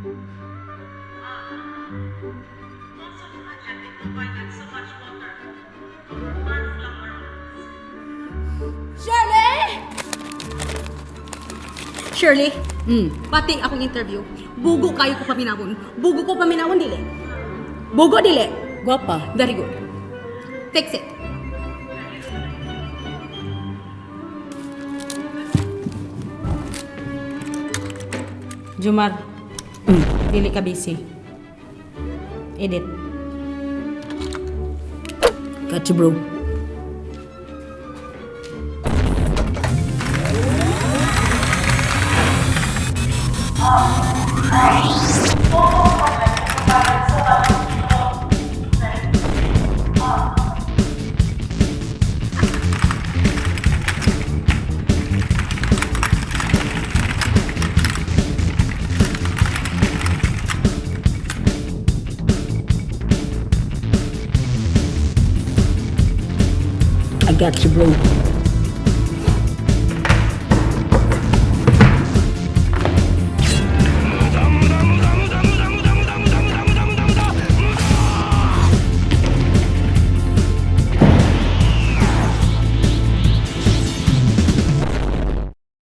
Shirley! Shirley, pati akong interview. Bugo kayo ko paminawon. Bugo ko paminawon, dili. Bugo, dili. Guwapa. Very good. Fix it. Jumar, dili ka busy. Edit. Gotcha, bro. I got you, bro.